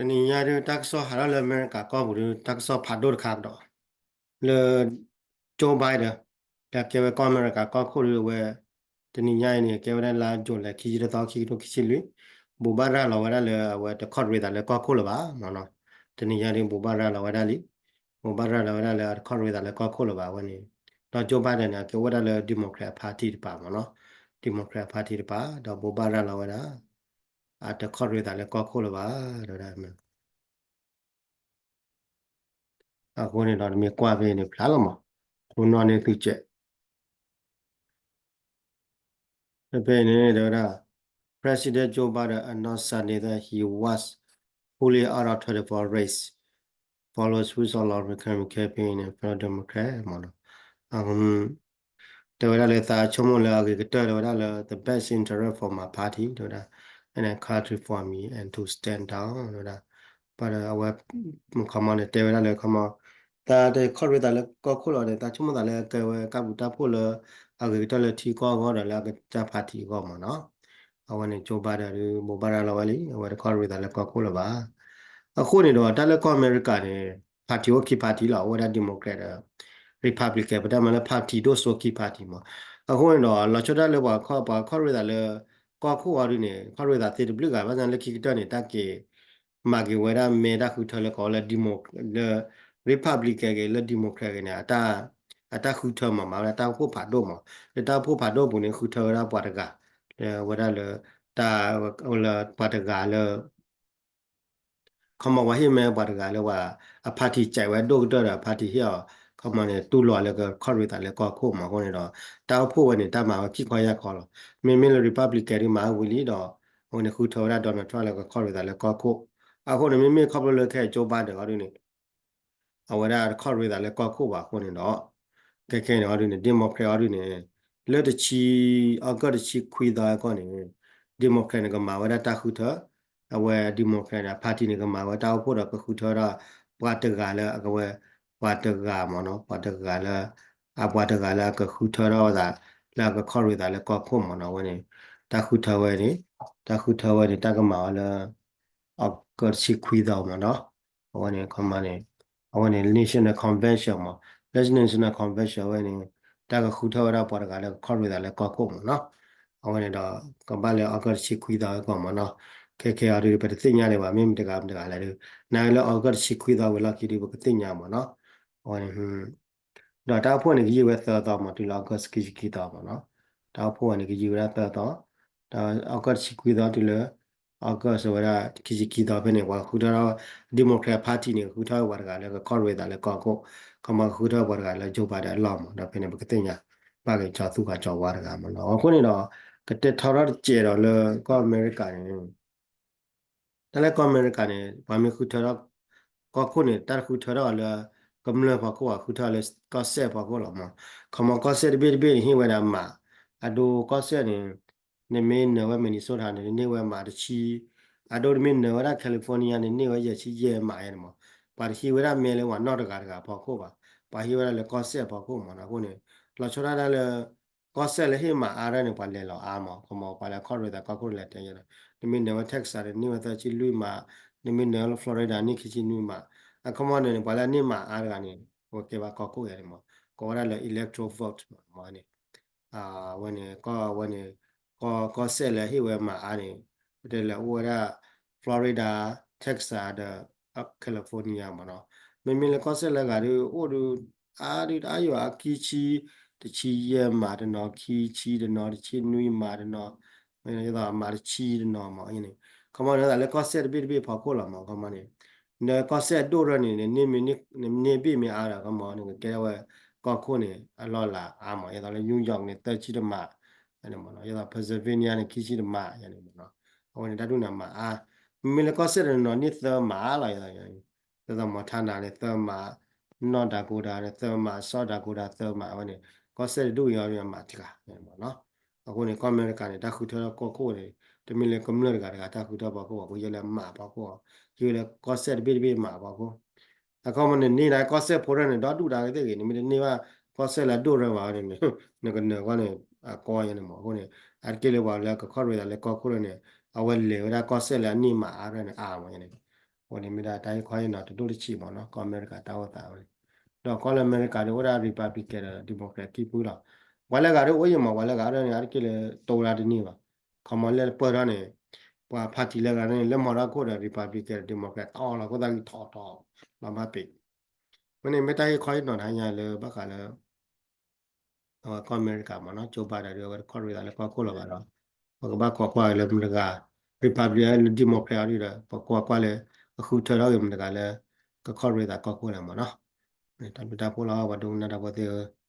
တနံၤညါဒုး တၢ်ကစီၣ်ဟးထီၣ်လၢအမဲရကၤကီၢ်ပူၤဒုး တၢ်ကစီၣ်ဖးဒိၣ်တခါကဒီး လၢ Joe Biden လၢအကဲဝဲကီၢ်အမဲရကၤကီၢ်ခိၣ်ဒုး အဝဲ တနံၤညါအံၤန့ၣ် ကဲဝဲဒၣ်လါ July ခံဆံတသီ ခံကထိခံဆံလွံၢ် ဘိးဘၣ်ရၤလီၤဝဲဒၣ်လၢအဝဲတခီၣ်ရ့သးလၢကီၢ်ခိၣ်လၢၤဘၣ်မ့ၢ်နီၤ. တနံၤညါဒုး ဘိးဘၣ်ရၤလီၤဝဲဒၣ်လံ ဘိးဘၣ်ရၤလီၤဝဲဒၣ်လၢအတခီၣ်ရ့သးလၢကီၢ်ခိၣ်လၢၤဘၣ်ဝဲန့ၣ် ဒီး Joe Biden န့ၣ် အကဲဝဲဒၣ်လၢ Democrat Party တပၤမ့ၢ်နီၤ. Democrat Party တပၤ ဒီးဘိးဘၣ်ရၤလီၤဝဲဒၣ် အတခီၣ်ရ့သးလၢကီၢ်ခိၣ်လၢၤဘၣ် တဲဝဲဒၣ် အဃိန့ၣ်ဒီး နမ့ၢ်ကွၢ်ဖဲန့ၣ်ဖျါလီၤမး, ခိၣ်နီၣ်န့ၢ်သုစဲး ဖဲဖဲအံၤန့ၣ် တဲဝဲဒၣ် President Joe Biden announced Sunday that he was pulling out of twenty-four race follows whistleblower campaign and fellow Democrat မ့ၢ်နီၤ. တဲဝဲဒၣ်လၢသးဆိကမိၣ်လၢအဂ့ၤကတၢၢ် တဲဝဲဒၣ်လၢ the best interest for my party တဲဝဲဒၣ် and the country for me and to stand down တဲဝဲဒၣ် ပှၤဒီးအဝဲ ခီမီန့ၣ် တဲဝဲဒၣ်လၢခီမီ တၢ်တခီၣ်ရ့သးလၢကီၢ်ခိၣ်လီၤန့ၣ် တၢ်ဆိကမိၣ်သးလၢအကဲဝဲကၢ်ပူၤတၢ်ဖှိၣ်လၢ အဂ့ၤကတၢၢ်လၢထံကီၢ်အဂီၢ်ဒီးလၢအကစၢ် party အဂီၢ်မ့ၢ်နီၤ. အဝဲန့ၣ် Joe Biden ဒုး ဘိးဘၣ်ရၤလီၤဝဲလံ အဝဲတခီၣ်ရ့သးလၢကီၢ်ခိၣ်လၢၤဘၣ်. အဃိန့ၣ်ဒီး တၢ်လၢကီၢ်အမဲရကၤန့ၣ် party အိၣ်ခံ party လီၤ အိၣ်ဝဲဒၣ် Democrat ဒီး Republican ပတဲမ့ၢ်လၢ party ဒိၣ်စိခံ party မး. အဃိန့ၣ်ဒီး လီၤဆီဒၣ်လၢပှၤခီၣ် ပှၤခီၣ်ရ့သးလၢ ကီၢ်ခိၣ်အီၤဒုးန့ၣ် ခီၣ်ရ့သးသ့တဘျုးဂၤ ဘၣ်ဆၣ်လၢခံကတၢၢ်န့ၣ် တၢ်က့ၤ မၤက့ၤဝဲဒၣ်မဲတၢ်ဃုထၢလၢကီးလၢ Demo လၢ Republican ဂ့ၤ လၢ Democrat ဂ့ၤန့ၣ် အတၢ်ဃုထၢမး မၤဝဲဒၣ်တၢ်အိၣ်ဖှိၣ်ဖးဒိၣ်မး. လၢတၢ်အိၣ်ဖှိၣ်ဖးဒိၣ်ပူၤန့ၣ် ဃုထၢဝဲဒၣ်ပှၤတဂၤ လၢဝဲဒၣ်လၢ တၢ် လၢပှၤတဂၤလၢ ခီမီ ပှၤဟ့ၣ်မဲပှၤတဂၤလၢပှၤ အ party ကဲးဝဲဒိၣ်ကတၢၢ်ဒီး အ party ဟ့ၣ်အီၤ ခီမီန့ၣ် တူၢ်လိာ်လၢကခီၣ်ရ့သးလၢကီၢ်ခိၣ်မး. အဃိန့ၣ်ဒီး တၢ်အိၣ်ဖှိၣ်ဝဲန့ၣ် တၢ်မၤဝဲခံခီယၢ်ခီလီၤ. မ့မ့ၢ်လၢ Republican ဒုးမၤဝံၤလံဒီး အဝဲန့ၣ်ဃုထၢဝဲဒၣ် Donald Trump လၢကခီၣ်ရ့သးလၢကီၢ်ခိၣ်. အဃိန့ၣ် မ့မ့ၢ်ခီဖျိလၢခဲအံၤ Joe Biden အီၤဒုးန့ၣ် အဝဲဒၣ်တခီၣ်ရ့သးလၢကီၢ်ခိၣ်ဘၣ်အဃိန့ၣ်ဒီး ခဲခဲန့ၣ်အီၤဒုးန့ၣ် Democrat အီၤဒုးန့ၣ် လၢတဆံ August တဆံခွံသီအဂီၢ်န့ၣ် Democrat န့ၣ် ကမၤဝဲဒၣ်တၢ်ဃုထၢ အဝဲ Democrat န့ၣ် party န့ၣ် ကမၤဝဲတၢ်အိၣ်ဖှိၣ်ဒီးကဃုထၢဒၣ် ပှၤတဂၤလၢအကဝဲ ပှၤတဂၤမ့ၢ်နီၤ ပှၤတဂၤလၢ အပှၤတဂၤလၢအကဃုထၢထီၣ်သး လၢအကခီၣ်ရ့သးလၢကီၢ်ခိၣ်မ့ၢ်နီၤ. အဝဲန့ၣ် တၢ်ဃုထၢဝဲန့ၣ် တၢ်ဃုထၢဝဲန့ၣ် တၢ်ကမၤဝဲလၢ August တဆံခွံသီမ့ၢ်နီၤ. အဝဲန့ၣ် ခီမီန့ၣ် အဝဲန့ၣ် National Convention မး လၢ National Convention အဝဲန့ၣ် တၢ်ကဃုထၢဝဲဒၣ်ပှၤတဂၤလၢကခီၣ်ရ့သးလၢကီၢ်ခိၣ်မ့ၢ်နီၤ. အဝဲန့ၣ်ဒီး ကဘၣ်လၢ August တဆံခွံသီအဂီၢ်မ့ၢ်နီၤ. ခဲခဲအီၤဒုး ပတသ့ၣ်ညါဒံးဘၣ် မ့ၢ်မတဂၤမတဂၤလဲၣ်ဒုး နာ်လၢ August တဆံခွံသီဝံၤလီၢ်ခံဒုး ပကသ့ၣ်ညါမ့ၢ်နီၤ. အဝဲန့ၣ် ဒီးတၢ်အိၣ်ဖှိၣ်န့ၣ် ကယံာ်ဝဲသၢသီမး တုၤလၢ August ခံဆံခံသီမ့ၢ်နီၤ. တၢ်အိၣ်ဖှိၣ်ဝဲန့ၣ် ကယံာ်ဝဲဒၣ်သၢသီ ဒီး August တဆံခွံသီတုၤလၢ August ဝဲဒၣ်ခံဆံခံသီဖဲန့ၣ် ပှၤဃုထၢထီၣ် Democrat Party န့ၣ် ဃုထၢဝဲပှၤတဂၤလၢကခီၣ်ရ့သးလၢကီၢ်ခိၣ် ခီမီဃုထၢပှၤတဂၤလၢ Joe Biden အလီၢ်မး ဒီးဖဲန့ၣ် ပကသ့ၣ်ညါ ဘၣ်က့ၤကၠီၤသူၣ်ကၠီၤဝါတဂၤမ့ၢ်နီၤ. အဃိန့ၣ်ဒီး ကတဲထီထီၣ်တစဲးဒီးလၢကီၢ်အမဲရကၤန့ၣ် တၢ်လၢကီၢ်အမဲရကၤန့ၣ် ပှၤမ့ၢ်ဃုထၢထီၣ် ကီၢ်ခိၣ်န့ၣ် တၢ်တဃုထၢထီၣ်အီၤလၢ ကမျၢၢ်ဖီခိၣ်ဘၣ် ဃုထၢထီၣ်လၢကီၢ်စဲၣ်ဖီခိၣ်လီၤမး. ခီမီကီၢ်စဲၣ်တဘ့ၣ်တဘ့ၣ်န့ၣ် ဟ့ၣ်ဝဲဒၣ်မး အဒိကီၢ်စဲၣ်န့ၣ် နမ့ၢ်နၢၤဝဲ Minnesota န့ၣ် နန့ၢ်ဝဲမးတဆံ အဒိနမ့ၢ်နၢၤဝဲဒၣ် California န့ၣ် နန့ၢ်ဝဲယဲၢ်ဆံယဲၢ်မးယဲန့ၣ်မး. ပှၤတဟ့ၣ်ဝဲဒၣ်မဲလၢပှၤနီၢ်တဂၤတဂၤဖီခိၣ်ဘၣ်. ပှၤဟ့ၣ်ဝဲဒၣ်လၢကီၢ်စဲၣ်ဖီခိၣ်မးနီၤ. အဃိန့ၣ် လီၤဆီဒၣ်တၢ်လၢ ကီၢ်စဲၣ်လၢဟ့ၣ်မးအါဒၣ်န့ၣ် ပှၤလဲၤလီၤအါမး. ခီမီပှၤလၢအခီၣ်ရ့သးကီၢ်ခိၣ်လဲၤတဲယဲန့ၣ် နမ့ၢ်နၢၤဝဲ Texas န့ၣ် နန့ၢ်ဝဲသၢဆံလွံၢ်မး, နမ့ၢ်နၢၤဝဲလၢ Florida န့ၢ်ခံဆံနွံမး. အခီမီန့ၣ် ပှၤလၢအန့ၢ်မးအါတဂၤန့ၣ် ပကဲဘၣ်ကီၢ်ခိၣ်ယဲန့ၣ်မး. ကိးဝဲဒၣ်လၢ electoral vote မး မးန့ၣ် အဝဲန့ၣ် ကီၢ်ဝဲန့ၣ် ကီၢ် ကီၢ်စဲၣ်လၢဟ့ၣ်ဝဲမးအါန့ၣ် ပတဲလၢအိၣ်ဝဲဒၣ် Florida, Texas ဒီး California မးနီၤ. မ့မ့ၢ်လၢကီၢ်စဲၣ်လၢအဂၤဒုး အိၣ်ဒုး အါဒုး တအါယိာ်အခံဆံ တဆံယဲၢ်မးတနီၤ, ခံဆံတနီၤ, တဆံနွံမးတနီၤ, မးတဆံတနီၤမးန့ၣ်. ခီမီန့ၣ် လၢကီၢ်စဲၣ်တဘ့ၣ်တဘ့ၣ်ဖီခိၣ်လီၤမး. ခီမီန့ၣ် နကီၢ်စဲၣ်ဒိၣ်ရၢန့ၣ် နန့ၢ်ဘ့ၣ်မ့ၢ်အါဒီး ခီမီန့ၣ် ကကဲထီၣ်ဝဲ ကီၢ်ခိၣ်န့ၣ် အလီၢ်လၤအါမး. ဒ်သိးလၢ New York န့ၣ် သၢဆံတမး ယဲန့ၣ်မးနီၤ. ဒ်သိး Pennsylvania န့ၣ် ခံဆံတမး ယဲန့ၣ်မးနီၤ. အဝဲန့ၣ်တၢ်ဒိၣ်န့ၣ်မးအါ. မ့မ့ၢ်လၢကီၢ်စဲၣ်တနီၤနီၤန့ၣ် သၢမးအါလီၤ. ဒ်သိး Montana န့ၣ် သၢမး, North Dakota န့ၣ် သၢမး, South Dakota သၢမး အဝဲန့ၣ် ကီၢ်စဲၣ်တဒူၣ်အံၤအီၤဒုးမးတဂၤမးနီၤ. အဃိန့ၣ် ကီၢ်အမဲရကၤန့ၣ် တၢ်ဃုထၢထီၣ်ကီၢ်ခိၣ်န့ၣ် တမ့ၢ်လၢကမျၢၢ်တဂၤတဂၤတၢ်ဃုထၢဖီခိၣ်ဘၣ်, ဃုယဲလၢမးဖီခိၣ်, ဃုလၢကီၢ်စဲၣ်တဘ့ၣ်တဘ့ၣ်မးဖီခိၣ်. အခီမီန့ၣ် နန့ၢ်ဒၣ်ကီၢ်စဲၣ်ဖိတၢၢ်န့ၣ် ဒီဒူၣ်ဒါကသ့ၣ်ဂ့ၤ, နမ့ၢ်တန့ၢ်ဘၣ်ကီၢ်စဲၣ်လၢအဒိၣ်ရၢဘၣ်န့ၣ် နကနၢၤကီၢ်န့ၣ် အကီယဲန့ၣ်မး. အဃိန့ၣ် အါတက့ၢ်လၢပှၤလၢကခီၣ်ရ့သးလၢကီၢ်ခိၣ်လၢန့ၣ် အဝဲလဲၤဝဲဒၣ်ကီၢ်စဲၣ်လၢအန့ၢ်မးအါရၢန့ၣ် အါမးယဲန့ၣ်. အဃိန့ၣ်မ့ၢ်ဒၣ်တၢ်ဟ့ၣ်ခီဟ့ၣ်နီၤတဒိၣ်တဆံးမ့ၢ်နီၤ ကီၢ်အမဲရကၤတၢ်အိၣ်သးဝဲန့ၣ်, ဒီးကီၢ်လၢအမဲရကၤဒီးအိၣ်ဒၣ် Republican ဒီး Democrat ခံဖုလီၤ. ပှၤလၢဂၤဒ်အိၣ်ယံၤမး ပှၤလၢဂၤဒ်န့ၣ် အါတက့ၢ်လၢတိၤဝဲဒၣ်တန့ၢ်ဘၣ်. ခီမီလၢပၢၢ်ထီၣ်န့ၣ် ပှၤ party လၢဂၤန့ၣ် လၢမၤထီၣ်ခိၣ်ဒီး Republican Democrat တီလီၤခိၣ်သၣ်ဂံၢ်ထီၣ်ထီၣ်လီၤဘၣ်ပ့ၤ. မ့ၢ်န့ၣ်မ့ၢ်တၢ်ဟ့ၣ်ခီဟ့ၣ်နီၤတဟါညါလၢဘၣ်ဃးလၢ အဝဲကီၢ်အမဲရကၤမ့ၢ်နီၤ Joe Biden ဒီးအဝဲတခီၣ်ရ့သးလၢကီၢ်ခိၣ်လီၤဘၣ်ဒီး ပကဘၣ်ကွၢ်ကွၢ်လၢမတၤတဂၤ Republican လၢ Democrat အီၤဒ်ဒီး ပကွၢ်ကွၢ်လၢ ကဃုထၢထီၣ်ဂ့ၤမတၤတဂၤလၢ ကခီၣ်ရ့သးကီၢ်ခိၣ်လဲၣ်မ့ၢ်နီၤ. တၢ်ဘျုးတၢ်ဖှိၣ်လီၤ ပှၤဒိကနၣ်တၢ်ဖိသ့ၣ်ဧၢ,